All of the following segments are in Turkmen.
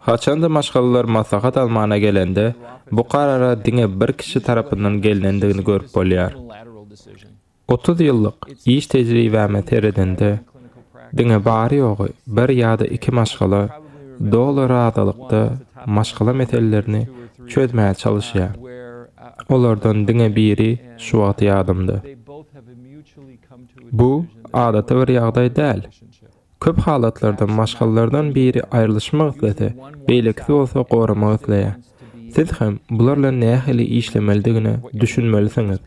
Haçanda maşgalalar maslahat almana gelende, bu karara diňe bir kişi tarapyndan gelnendigini görüp bolýar. 30 ýyllyk iş tejribäme seredende, diňe bary-ýogy bir ýa-da iki maşgala doly razylykda maşgala meselelerini çözmäge çalyşýar. Olardan diňe biri şu wagt ýadymda. Bu adaty bir ýagdaý däl. Köp halatlarda maşgalalardan biri aýrylyşmak islese, beýlekisi bolsa goramak isleýär. Siz hem bular bilen nähili işlemelidigine düşünmelisiňiz.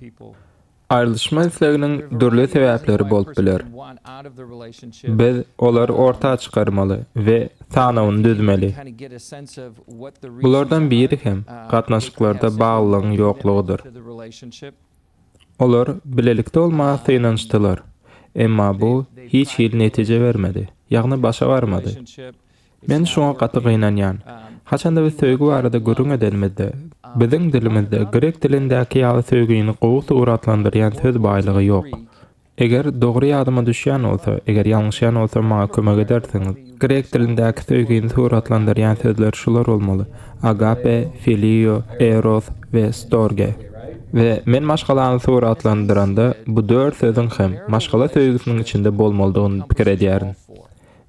Aýrylyşma isleginiň dürli sebäpleri bolup biler. Biz olary orta çykarmaly we sanawyny düzmeli. Bulardan biri hem gatnaşyklarda baglylygyň ýoklugydyr. Olar bilelikde bolmaga synanyşdylar, emma bu hiç hili netije bermedi, ýagny başa barmady. Men şuňa gaty gynanýan. Haçanda biz söýgi barada gürrüň edenimizde, biziň dilimizde grek dilindäki ýaly söýgini gowy suratlandyrýan söz baýlygy ýok. Eger dogry ýadyma düşýän bolsa, eger ýalňyşýan bolsam maňa kömek edersiňiz. Grek dilindäki söýgini suratlandyrýan sözler şular bolmaly, agape, filio, eros we storge. We men maşgalany suratlandyranda bu dört sözüň hem maşgala söýgüsiniň içinde bolmalydygyny pikir edýärin.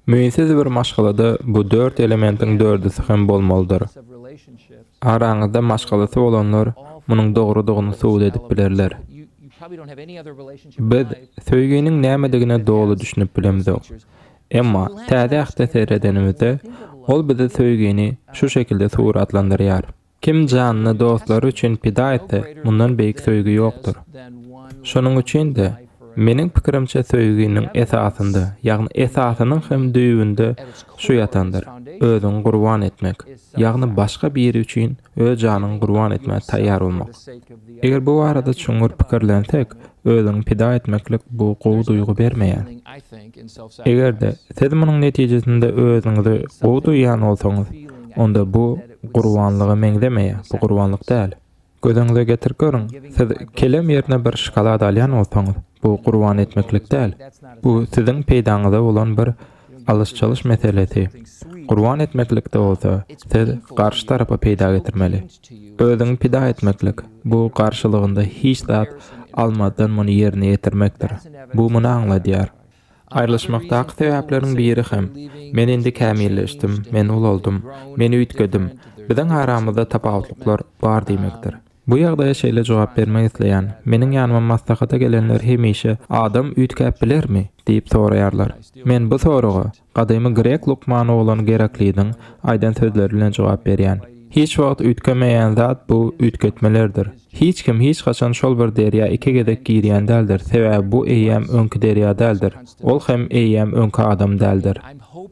Müýnsüz bir maşgalada bu dört elementiň dördüsi hem bolmalydyr. Araňyzda maşgalasy bolanlar munuň dogrudygyny subut edip bilerler. Biz söýginiň nämedigine doly düşünip bilemzok. Emma Täze Ähtde seredenimizde, ol bize söýgini şu şekilde suratlandyrýar. Kim janyny dostlary üçin pida etse, mundan beýik söýgi ýokdur. Şonuň üçin-de, meniň pikirimçe söýginiň esasynda, ýagny esasynyň hem düýbünde şu ýatandyr, özüňi gurban etmek, ýagny başga biri üçin öz janyňy gurban etmäge taýýar bolmak. Eger bu barada çuňňur pikirlensek, özüňi pida etmeklik bu gowy duýgy bermeýär. Eger-de siz munuň netijesinde özüňizi gowy duýýan bolsaňyz, onda bu gurbanlyga meňzemeýär, bu gurbanlyk däl. Göz öňüňize getirip görüň, siz kelem ýerine bir şokolad alýan bolsaňyz, bu gurban etmeklik däl. Bu siziň peýdaňyza bolan bir alyş-çalyş meselesi. Gurban etmeklikde bolsa, siz garşy tarapa peýda getirmeli. Özüňi pida etmeklik, bu garşylygynda hiç zat almazdan muny ýerine ýetirmekdir. Bu muny aňladýar. Aýrylyşmakdaky sebäpleriň biri hem, men indi kämilleşdim, men ulaldym, men üýtgedim, biziň aramyzda tapawutlyklar bar diýmekdir. Bu ýagdaýa şeýle jogap bermek isleýän, meniň ýanyma maslahata gelenler hemişe Adam üýtgäp bilermi? diýip soraýarlar. Men bu soraga, gadymy grek lukmany bolan Geraklidiň aýdan sözleri bilen jogap berýän. Hiç wagt üýtgemeýän zat bu üýtgetmelerdir. Hiç kim hiç haçan şol bir derýa iki gezek girýän däldir, sebäbi bu eýýäm öňki derýa däldir, ol hem eýýäm öňki adam däldir.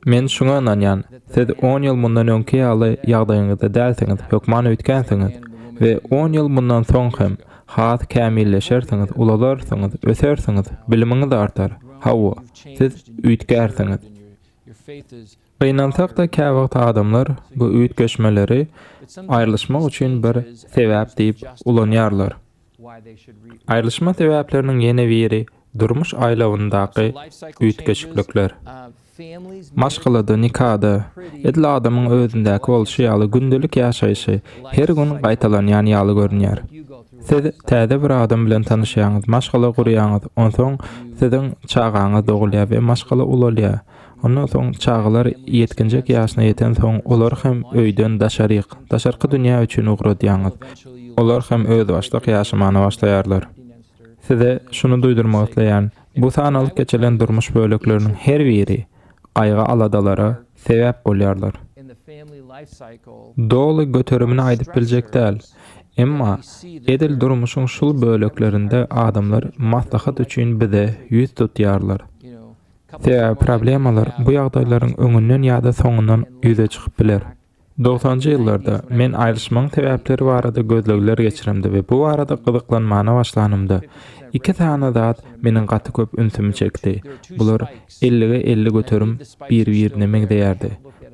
Men şuňa ynanýan, siz on ýyl mundan öňki ýaly ýagdaýyňyzda dälsiňiz, hökman üýtgänsiňiz. We on ýyl mundan soň hem has kämilleşersiňiz, ulalarsyňyz, ösersiňiz, bilimiňiz artar. Hawa, siz üýtgärsiňiz. Gynansak-da, käwagt adamlar bu üýtgeşmeleri aýrylyşmak üçin bir sebäp diýip ulanýarlar. Aýrylyşma sebäpleriniň ýene biri durmuş aýlawyndaky üýtgeşiklikler. Maşgalada, nikada, edil adamyň özündäki bolşy ýaly gündelik ýaşaýşy her gün gaýtalanýan ýaly görünýär. Siz täze bir adam bilen tanyşýaňyz, maşgala gurýaňyz, onsoň siziň çagaňyz dogulýar we maşgala ulalýar. Ondan soň çagalar ýetginjek ýaşyna ýetensoň olary hem öýden daşaryk, daşarky dünýä üçin ugradýaňyz. Olar hem özbaşdak ýaşamana başlaýarlar. Size şuny duýdurmak isleýän, bu sanalyp geçilen durmuş bölekleriniň her biri gaýgy-aladalara sebäp bolýarlar. Doly göterimini aýdyp biljek däl, emma edil durmuşyň şul böleklerinde adamlar maslahat üçin bize ýüz tutýarlar. Sebäbi problemalar bu ýagdaýlaryň öňünden ýa-da soňundan ýüze çykyp biler. Dogsanjy ýyllarda men aýrylyşmagyň sebäpleri barada gözlegler geçiremde we bu barada gyzyklanmana başlanymda, iki sany zat meniň gaty köp ünsümi çekdi. Bular ellige 50% bir-birine meňzeýärdi.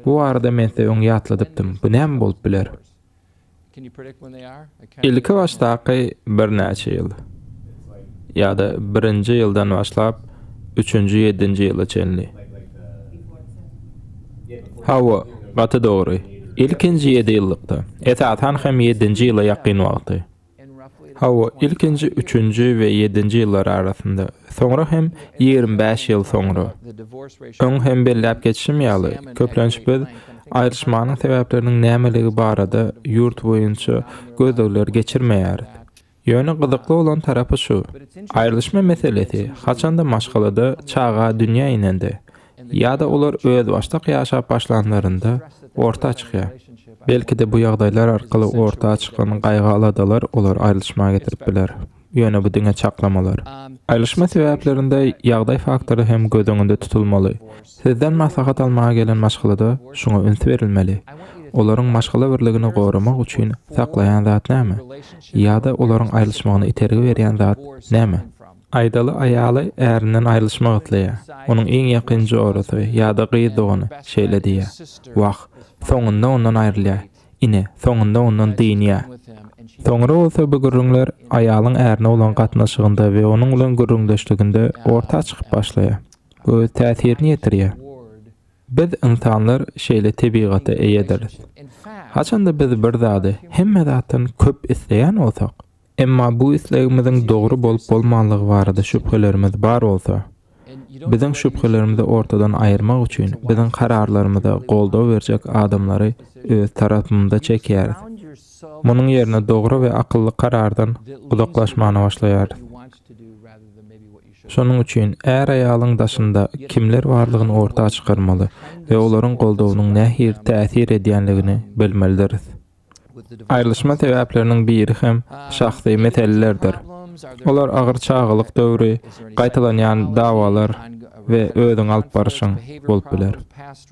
Bu barada men size öň ýatladypdym. Bu näme bolup biler? Ilki başdaky birnäçe ýyl ýa-da birinji ýyldan başlap üçünji ýedinji ýyla çenli. Hawa, gaty dogry. Ilkinji ýediýyllykda, esasan hem ýedinji ýyla ýakyn wagty. Hawa, ilkinji üçünji we ýedinji ýyllar arasynda, soňra hem 25 ýyl soňra. Öň hem belläp geçişim ýaly, köplenç biz aýrylyşmanyň sebäpleriniň nämeligi barada ýurt boýunça gözlegler geçirmeýäris. Ýöne gyzykly bolan tarapy şu, aýrylyşma meselesi haçanda maşgalada çaga dünýä inende ýa-da olar özbaşdak ýaşap başlanlarynda orta çykýar. Belki-de bu ýagdaýlar arkaly orta çykan gaýgy-aladalar olary aýrylyşma getirip biler. Ýöne bu diňe çaklamalar. Aýrylyşma sebäplerinde ýagdaý faktory hem göz öňünde tutulmaly. Sizden maslahat almaga gelen maşgalada şuňa üns berilmeli. Olaryň maşgala birligini goramak üçin saklaýan zat näme? Ýa-da olaryň aýrylyşmagyna itergi berýän zat näme? Aýdaly aýaly ärinden aýrylyşmak isleýär. Onuň iň ýakyn jorasy ýa-da gyz dogany şeýle diýýär, Wah, soňunda ondan aýrylýar. Ine, soňunda ondan dynýar. Soňra bolsa bu gürrüňler aýalyň ärine bolan gatnaşygynda we onuň bilen gürrüňdeşliginde orta çykyp başlaýar we öz täsirini ýetirýär. Biz ynsanlar şeýle tebigata eýediris. Haçanda biz bir zady hemme zatdan köp isleýän bolsak, emma bu islegimiziň dogry bolup-bolmanlygy barada şübhelerimiz bar bolsa, biziň şübhelerimizi ortadan aýyrmak üçin biziň kararlarymyza goldaw berjek adamlary öz tarapymyza çekýäris. Munuň ýerine dogry we akylly karardan uzaklaşmana başlaýarys. Şonuň üçin är-aýalyň daşynda kimler barlygyny orta çykarmaly we olaryň goldawynyň nähili täsir edýänligini bilmelidiris. Aýrylyşma sebäpleriniň biri hem şahsy meselelerdir. Olar agyr çagalyk döwri, gaýtalanýan dawalar we özüňi alyp baryşyň bolup biler.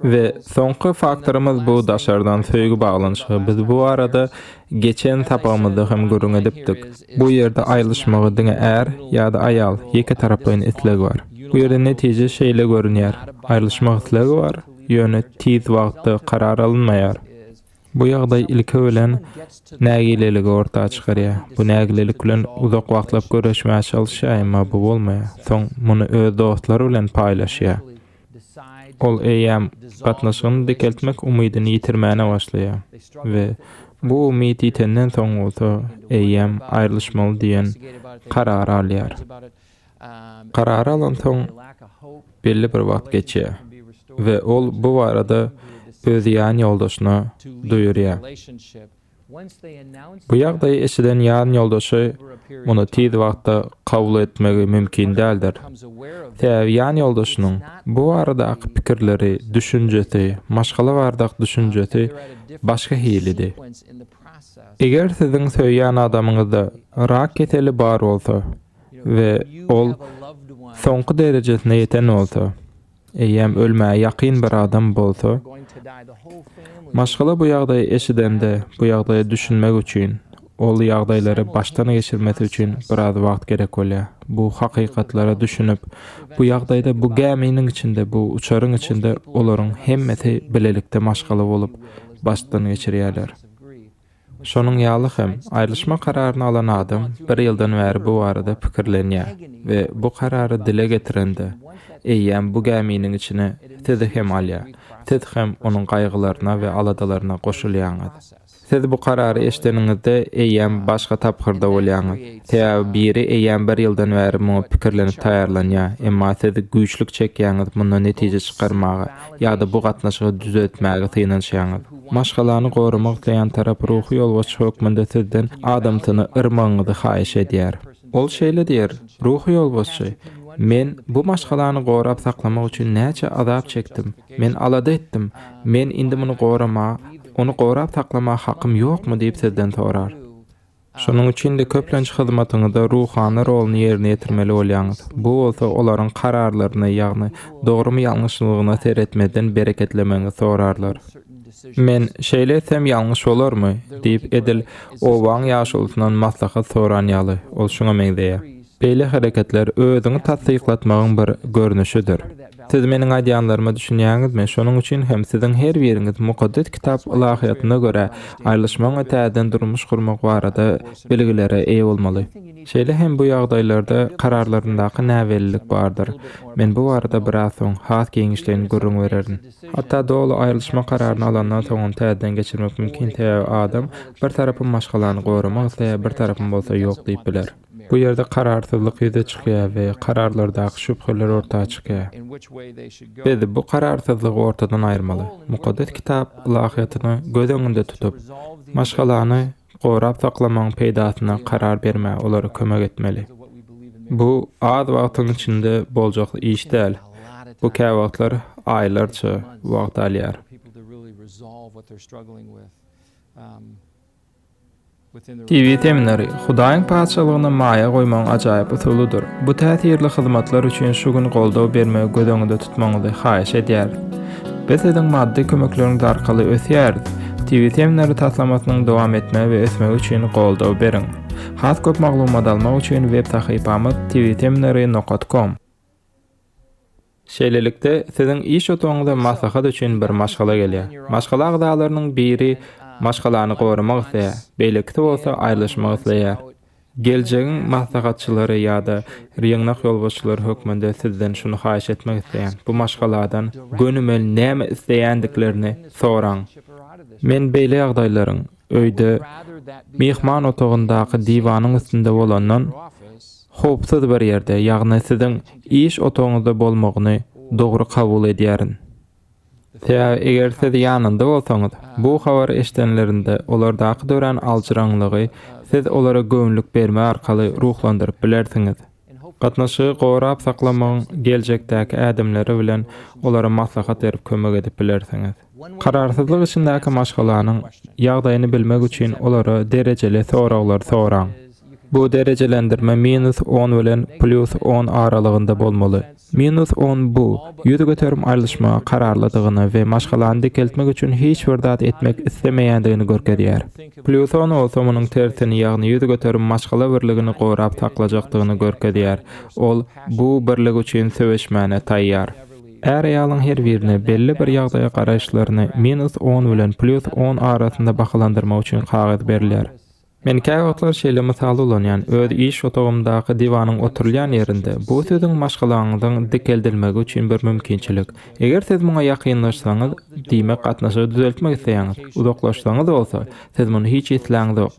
We soňky faktorymyz bu daşardan söýgi baglanyşygy. Biz bu barada geçen sapagymyzda hem gürrüň edipdik. Bu ýerde aýrylyşmagy diňe är ýa-da aýal ýeke taraplaýyn isleg bar. Bu ýerde netije şeýle görünýär, aýrylyşmak islegi bar, ýöne tiz wagtda karar alynmaýar. Bu ýagdaý ilki bilen nägileligi orta çykarýar. Bu nägilelik bilen uzak wagtlap göreşmäge çalyşýar, emma bu bolmaýar. Soň muny öz dostlary bilen paýlaşýar. Ol eýýäm gatnaşygyny dikeltmek umydyny ýitirmäne başlaýar we bu umyt ýitenden soň bolsa eýýäm aýrylyşmaly diýen karary alýar. Karary alansoň belli bir wagt geçýär we ol bu barada öz ýan ýoldaşyna duýurýar. Bu ýagdaýy eşiden ýan ýoldaşy muny tiz wagtda kabul etmegi mümkin däldir. Sebäbi ýan ýoldaşynyň bu baradaky pikirleri, düşünjesi, maşgala baradaky düşünjesi başga hilidi. Eger siziň söýýän adamyňyzda rak keseli bar bolsa we ol soňky derejesine ýeten bolsa, eýýäm ölmäge ýakyn bir adam bolsa, maşgala bu ýagdaýy eşidende, bu ýagdaýa düşünmek üçin, ol ýagdaýlary başdan geçirmesi üçin biraz wagt gerek bolýar. Bu hakykatlara düşünip, bu ýagdaýda bu gäminiň içinde, bu uçaryň içinde olaryň hemmesi bilelikde maşgala bolup başdan geçirýärler. Şonuň ýaly hem, aýrylyşma kararyny alan adam bir ýyldan bäri bu barada pikirlenýär we bu karary dile getirende, eýýäm bu gäminiň içine sizi hem alýar, siz hem onuň gaýgylaryna we aladalaryna goşulýaňyz. Siz bu karary eşideniňizde eýýäm başga tapgyrda bolýaňyz. Sebäbi biri eýýäm bir ýyldan bäri muňa pikirlenip taýýarlanýar, emma siz güýçlük çekýäňiz mundan netije çykarmaga ýa-da bu gatnaşygy düzetmäge synanyşýaňyz. Maşgalany goramak isleýän tarap ruhy ýolbaşçy hökmünde sizden adamsyny yrmagyňyzy haýyş edýär. Ol şeýle diýer, Ruhy ýolbaşçy, men bu maşgalany gorap saklamak üçin näçe azap çekdim, men alada etdim, men indi muny goramaga, ony gorap saklamaga hakym ýokmy diýip sizden sorar. Şonuň üçin-de köplenç hyzmatyňyzda ruhany roluny ýerine ýetirmeli bolýaňyz. Bu bolsa olaryň kararlaryny, ýagny dogrumy-ýalňyşlygyna seretmezden bereketlemegiňizi sorarlar. Men şeýle etsem ýalňyş bolarmy? diýip edil obaň ýaşulusyndan maslahat soran ýaly, ol şuňa meňzeýär. Beýle hereketler özüňi tassyklatmagyň bir görnüşidir. Siz meniň aýdýanlaryma düşünýäňizmi? Şonuň üçin hem siziň her biriňiz Mukaddes Kitap ylahyýatyna görä aýrylyşmagyň we täzeden durmuş gurmak barada bilgilere eýe bolmaly. Şeýle hem bu ýagdaýlarda kararlaryndaky näbellilik bardyr. Men bu barada biraz soň has giňişleýin gürrüň bererin. Hatda doly aýrylyşma kararyny alandan soňam täzeden geçirmek mümkin, sebäbi adam bir tarapym maşgalany goramak isleýär, bir tarapym bolsa ýok diýip biler. Bu ýerde kararsyzlyk ýüze çykýar we kararlardaky şübheler orta çykýar. Biz bu kararsyzlygy ortadan aýyrmaly. Mukaddes Kitap ylahyýatyny göz öňünde tutup, maşgalany gorap saklamagyň peýdasyna karar bermäge olara kömek etmeli. Bu az wagtyň içinde boljak iş däl. Bu käwagtlar aýlarça wagt alýar. TV seminary, Hudaýyň Patyşalygyna maýa goýmagyň ajaýyp usulydyr. Bu täsirli hyzmatlar üçin şu gün goldaw bermegi göz öňünde tutmagyňyzy haýyş edýäris. Biz siziň maddy kömekleriňiz arkaly ösýäris. TV seminary taslamasynyň dowam etmegi we ösmegi üçin goldaw beriň. Has köp maglumat almak üçin web sahypamyz tvseminary nokat kom. Şeýlelikde, siziň iş otagyňyza maslahat üçin bir maşgala gelýär. Maşgala agzalarynyň biri maşgalany goramak isleýär, beýlekisi bolsa aýrylyşmak isleýär. Geljegiň maslahatçylary ýa-da ýygnak ýolbaşçylary hökmünde sizden şuny haýyş etmek isleýän, bu maşgaladan gönümel näme isleýändiklerini soraň. Men beýle ýagdaýlaryň öýde, myhman otagyndaky diwanyň üstünde bolandan, howpsuz bir ýerde, ýagny siziň iş otagyňyzda bolmagyny dogry kabul edýärin. Sebäbi eger siz ýanynda bolsaňyz, bu habary eşidenlerinde olardaky dörän aljyraňlygy siz olara göwünlik berme arkaly ruhlandyryp bilersiňiz. Gatnaşygy gorap saklamagyň geljekdäki ädimleri bilen olara maslahat berip kömek edip bilersiňiz. Kararsyzlyk içindäki maşgalanyň ýagdaýyny bilmek üçin olara derejeli soraglar soraň. Bu derejelendirme minus on bilen plýus on aralygynda bolmaly. Minus on bu, 100% aýrylyşmaga kararlydygyny we maşgalany dikeltmek üçin hiç bir zat etmek islemeýändigini görkezýär. Plýus on bolsa munuň tersini, ýagny 100% maşgala birligini gorap saklajakdygyny görkezýär. Ol bu birlik üçin söweşmäne taýýar. Är-aýalyň her birine belli bir ýagdaýa garaýyşlaryny minus on bilen plýus on arasynda bahalandyrmak üçin kagyz berilýär. Men käwagtlar şeýle mysal ulanýan, öz iş otagymdaky diwanyň oturylýan ýerinde, bu siziň maşgalaňyzyň dikeldilmegi üçin bir mümkinçilik. Eger siz muňa ýakynlaşsaňyz, diýmek gatnaşygy düzeltmek isleýäňiz, uzaklaşsaňyz bolsa, siz muny hiç isläňzok.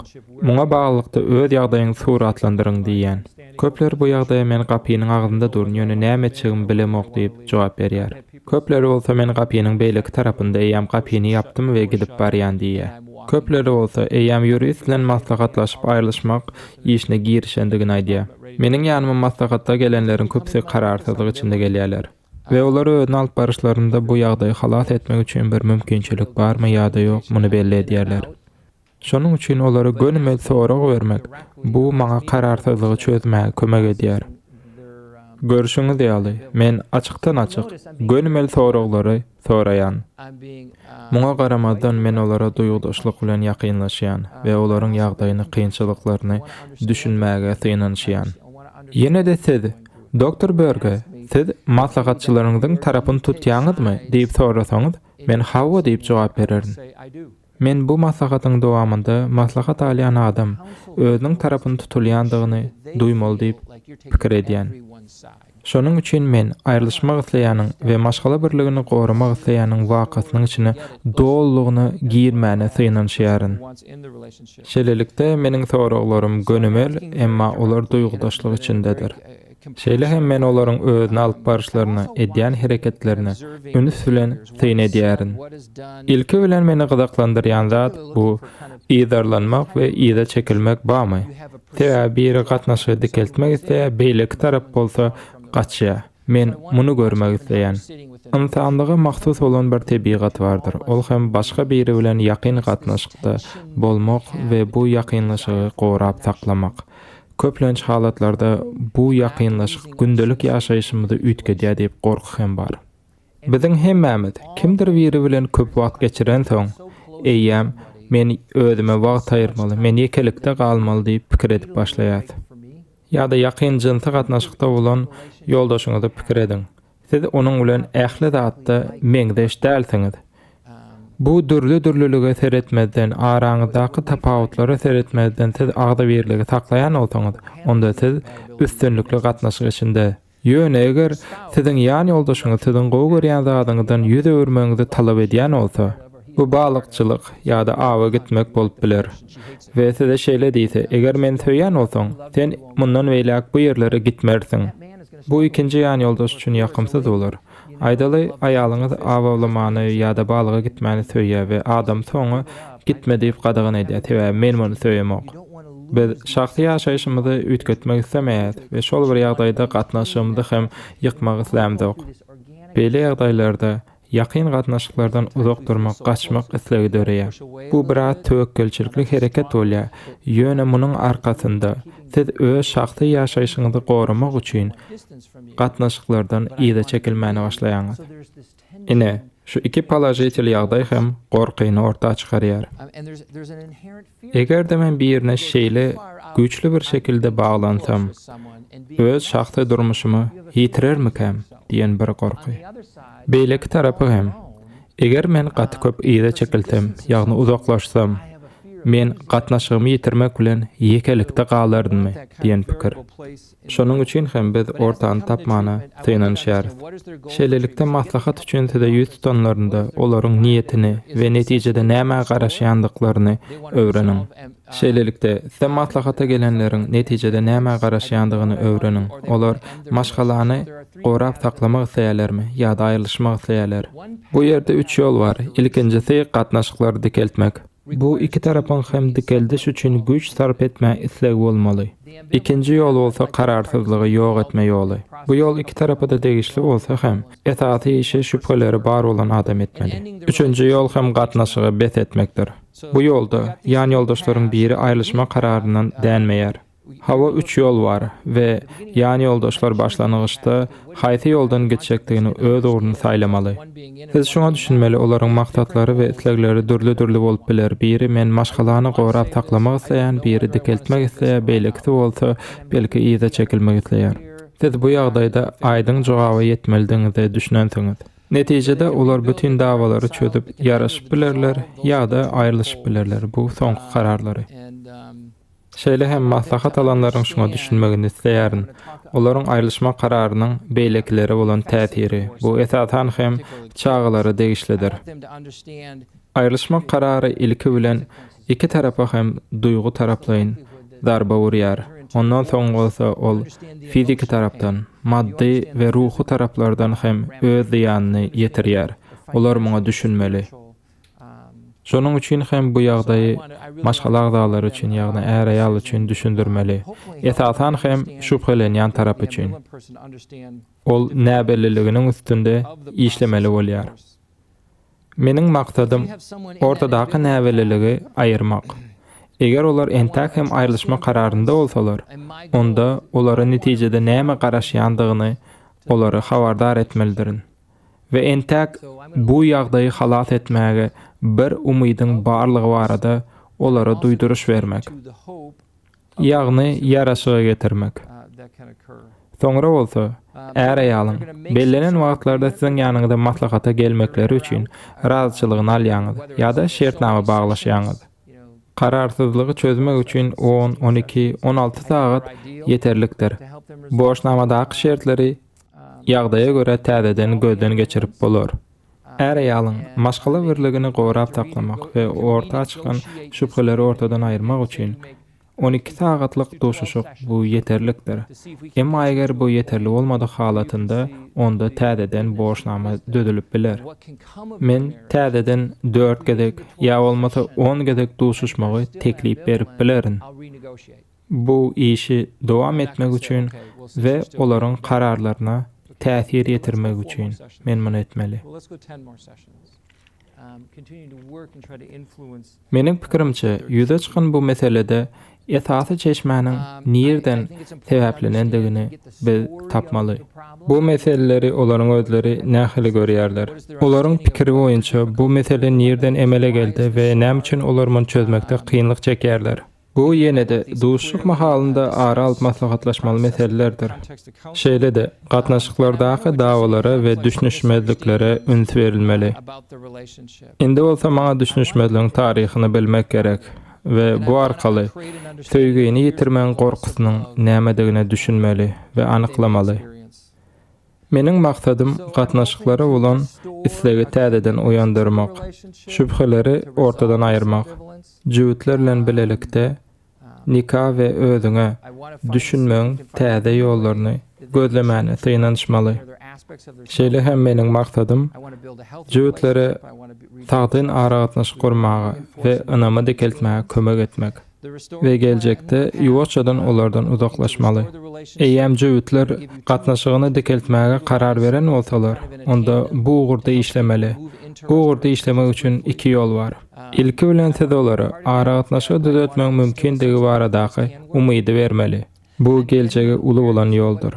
Muňa baglylykda öz ýagdaýyňyzy suratlandyryň diýýän. Köpler bu ýagdaýa men gapynyň agzynda durun, ýöne näme etjegimi bilemok diýip jogap berýär. Köpleri bolsa men gapynyň beýleki tarapynda eýýäm gapyny ýapdym we gidip barýan diýýär. Köpleri bolsa eýýäm ýurist bilen maslahatlaşyp aýrylyşmak işine girişendigini aýdýar. Meniň ýanyma maslahata gelenleriň köpüsi kararsyzlyk içinde gelýärler. We olar özüni alyp baryşlarynda bu ýagdaýy halas etmek üçin bir mümkinçilik barmy ýa-da ýok muny belli edýärler. Şonuň üçin olara gönümel sorag bermek, bu maňa kararsyzlygy çözmäge kömek edýär. Görşüňiz ýaly, men açykdan-açyk, gönümel soraglary soraýan. Muňa garamazdan, men olara duýgudaşlyk bilen ýakynlaşýan we olaryň ýagdaýyny, kynçylyklaryny düşünmäge synanyşýan. Ýene-de siz, Doktor Berge, siz maslahatçylaryňyzyň tarapyny tutýaňyzmy? diýip sorasaňyz, men hawa diýip jogap bererin. Men bu maslahatyň dowamynda maslahat alýan adam özüniň tarapyny tutulýandygyny duýmaly diýip pikir edýän. Şonuň üçin men aýrylyşmak isleýäniň we maşgala birligini goramak isleýäniň wakasynyň içine dolulygyna girmäne synanyşýaryn. Şeýlelikde, meniň soraglarym gönümel, emma olar duýgudaşlyk içindedir. Şeýle hem men olaryň özüni alyp baryşlaryna, edýän hereketlerine üns bilen syn edýärin. Ilki bilen meni gyzyklandyrýan zat bu yzarlanmak we yza çekilmek barmy? Sebäbi biri gatnaşygy dikeltmek isleýär, beýleki tarap bolsa gaçýar. Men muny görmek isleýän. Ynsanlyga mahsus bolan bir tebigat bardyr, ol hem başga biri bilen ýakyn gatnaşykda bolmak we bu ýakynlaşygy gorap saklamak. Köplenç halatlarda bu ýakynlaşyk gündelik ýaşaýşymyzy üýtgedýär diýip gorky hem bar. Biziň hemmämiz kimdir biri bilen köp wagt geçirensoň, eýýäm men özüme wagt aýyrmaly, men ýekelikde galmaly diýip pikir edip başlaýarys. Ýa-da ýakyn jynsy gatnaşykda bolan ýoldaşyňyzy pikir ediň. Siz onuň bilen ähli zatda meňzeş dälsiňiz. Bu dürli-dürlülige seretmezden, araňyzdaky tapawutlara seretmezden siz agzybirligi saklaýan bolsaňyz, onda siz üstünlikli gatnaşyk içinde. Ýöne eger siziň ýan ýoldaşyňyz siziň gowy görýän zadyňyzdan ýüz öwürmegiňizi talap edýän bolsa, bu balykçylyk ýa-da awa gitmek bolup biler, we size şeýle diýse, eger meni söýýän bolsaň, sen mundan beýläk bu ýerlere gitmersiň. Bu ikinji ýanýoldaş üçin ýakymsyz bolar. Aýdaly, aýalyňyz aw awlamany ýa-da balyga gitmäni söýýär we adamsy oňa gitme diýip gadagan edýär, sebäbi men muny söýemok. Biz şahsy ýaşaýşymyzy üýtgetmek islemeýäris we şol bir ýagdaýda gatnaşygymyzy hem ýykmak islämzok. Beýle ýagdaýlarda ýakyn gatnaşyklardan uzak durmak, gaçmak islegi döreýär. Bu biraz töwekgelçilikli hereket bolýar, ýöne munuň arkasynda siz öz şahsy ýaşaýşyňyzy goramak üçin gatnaşyklardan yza çekilmäne başlaýaňyz. Ine, şu iki položitel ýagdaý hem gorkyny orta çykarýar. Eger-de men birine şeýle güýçli bir şekilde baglansam, öz şahsy durmuşymy ýitirermikäm diýen bir gorky. Beýleki tarapy hem, eger men gaty köp yza çekilsem, ýagny uzaklaşsam, men gatnaşygymy ýitirmek bilen ýekelikde galarynmy diýen pikir. Şonuň üçin hem biz ortany tapmana synanyşýarys. Şeýlelikde, maslahat üçin size ýüz tutanlarynda, olaryň niýetini we netijede nämä garaşýandyklaryny öwreniň. Şeýlelikde, size maslahata gelenleriň netijede nämä garaşýandygyny öwreniň. Olar maşgalany gorap saklamak isleýärlermi ýa-da aýrylyşmak isleýärler? Bu ýerde üç ýol bar. Ilkinjisi, gatnaşyklary dikeltmek. Bu iki tarapyň hem dikeldiş üçin güýç sarp etmä islegi bolmaly. Ikinji ýol bolsa kararsyzlygy ýok etme ýoly. Bu ýol iki tarapa-da degişli bolsa hem, esasy işi şübheleri bar bolan adam etmeli. Üçünji ýol hem gatnaşygy bes etmekdir. Bu ýolda ýanýoldaşlaryň biri aýrylyşma kararyndan dänmeýär. Hawa üç ýol bar we ýanýoldaşlar başlangyçda haýsy ýoldan gitjekdigini öz ugruny saýlamaly. Siz şuňa düşünmeli olaryň maksatlary we islegleri dürli-dürli bolup biler biri men maşgalany gorap saklamak isleýän biri dikeltmek isleýär beýlekisi bolsa belki yza çekilmek isleýär. Siz bu ýagdaýda aýdyň jogaba ýetmelidigiňize düşünensiňiz. Netijede olar bütin dawalary çözüp ýaraşyp bilerler ýa-da aýrylyşyp bilerler bu soňky kararlary. Şeýle hem maslahat alanlaryň şuňa düşünmegini isleýärin, olaryň aýrylyşma kararynyň beýlekilere bolan täsiri, bu esasan hem çagalara degişlidir. Aýrylyşmak karary ilki bilen iki tarapa hem duýgy taraplaýyn zarba urýar, ondan soň bolsa ol fiziki tarapdan, maddy we ruhy taraplardan hem öz zyýanyny ýetirýär. Olar muňa düşünmeli. Şonuň üçin hem bu ýagdaýy maşgala agzalary üçin, ýagny är-aýal üçin düşündirmeli. Esasan hem şübhelenýän tarap üçin. Ol näbelliliginiň üstünde işlemeli bolýar. Meniň maksadym ortadaky näbelliligi aýyrmak. Eger olar entäk hem aýrylyşma kararynda bolsalar, onda olara netijede näme garaşýandygyny olary habardar etmelidirin. We entäk bu ýagdaýy halas etmäge bir umydyň barlygy barada olara duýduryş bermek. Ýagny ýaraşyga getirmek. Soňra bolsa, är-aýalyň, bellenen wagtlarda siziň ýanyňyza maslahata gelmekleri üçin razyçylygyny alýaňyz ýa-da şertnama baglaşýaňyz. Kararsyzlygy çözmek üçin on, 12, 16 sagat ýeterlikdir. Borçnamadaky şertleri ýagdaýa görä täzeden gözden geçirip bolar. Är-aýalyň maşgala birligini gorap saklamak we orta çykan şübheleri ortadan aýyrmak üçin 12 sagatlyk duşuşyk bu ýeterlikdir. Emma eger bu ýeterli bolmadyk halatynda, onda täzeden borçnama düzülip biler. Men täzeden dört gezek ýa bolmasa on gezek duşuşmagy teklip berip bilerin. Bu işi dowam etmek üçin we olaryň kararlaryna täsir ýetirmek üçin men muny etmeli. Meniň pikirimçe, ýüze çykan bu meselede esasy çeşmäniň nirden sebäplenendigini biz tapmaly. Bu meseleleri olaryň özleri nähili görýärler? Olaryň pikiri boýunça bu mesele nirden emele geldi we näme üçin olar muny çözmekde kynlyk çekýärler? Bu ýene-de duşuşyk mahalynda ara alyp maslahatlaşmaly meselelerdir. Şeýle-de, gatnaşyklardaky dawalara we düşnüşmezliklere üns berilmeli. Indi bolsa maňa düşnüşmezligiň taryhyny bilmek gerek we bu arkaly söýgini ýitirmegiň gorkusynyň nämedigine düşünmeli we anyklamaly. Meniň maksadym gatnaşyklara bolan islegi täzeden oýandyrmak, şübheleri ortadan aýyrmak, jübütler bilen bilelikde nika we özüňe düşünmegiň täze ýollaryny gözlemäne synanyşmaly. Şeýle hem meniň maksadym jübütlere sagdyn aragatnaşyk gurmaga we ynamy dikeltmäge kömek etmek. We geljekde ýuwaşjadan olardan uzaklaşmaly. Eýýäm jübütler gatnaşygyny dikeltmäge karar beren bolsalar, onda bu ugurda işlemeli. Bu ugurda işlemek üçin iki ýol bar. Ilki bilen siz olara aragatnaşygy düzetmegiň mümkindigi baradaky umydy bermeli. Bu geljegi uly bolan ýoldur.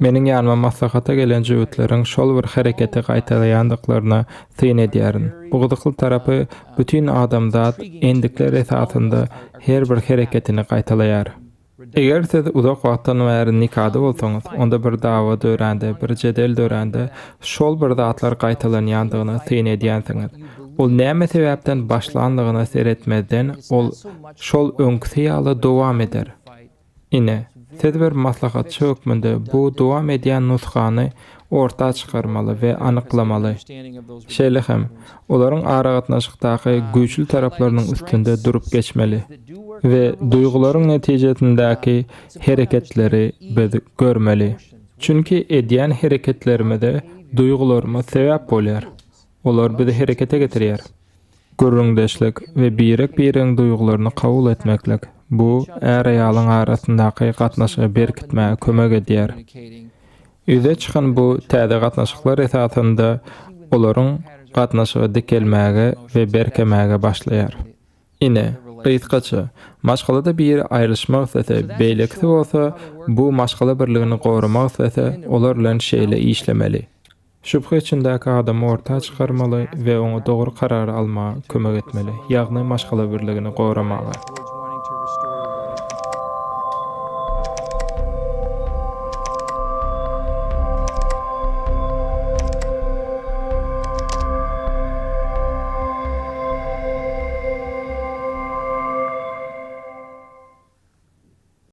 Meniň ýanyma maslahata gelen jübütleriň şol bir hereketi gaýtalaýandyklaryna syn edýärin. Bu gyzykly tarapy, bütin adamzat endikler esasynda her bir hereketini gaýtalaýar. Eger siz uzak wagtdan bäri nikada bolsaňyz, onda bir dawa dörände, bir jedel dörände şol bir zatlar gaýtalanýandygyna syn edýänsiňiz. Ol näme sebäpden başlanlygyna seretmezden, ol şol öňküsi ýaly dowam eder. Ine, siz bir maslahatçy hökmünde bu dowam edýän nusgany orta çykarmaly we anyklamaly. Şeýle hem, olaryň aragatnaşykdaky güýçli taraplarynyň üstünde durup geçmeli we duýgularyň netijesindäki hereketleri biz görmeli. Çünki edýän hereketlerimize duýgularymyz sebäp bolýar. Olar bizi herekete getirýär. Gürrüňdeşlik we birek-biregiň duýgularyny kabul etmeklik, bu är-aýalyň arasyndaky gatnaşygy berkitmäge kömek edýär. Ýüze çykan bu täze gatnaşyklar esasynda olaryň gatnaşygy dikelmäge we berkemäge başlaýar. Ine, gysgaça, maşgalada biri aýrylyşmak islese, beýlekisi bolsa bu maşgala birligini goramak islese, olar bilen şeýle işlemeli. Şübhe içindäki adamy orta çykarmaly we oňa dogry karary almaga kömek etmeli, ýagny maşgala birligini goramaga.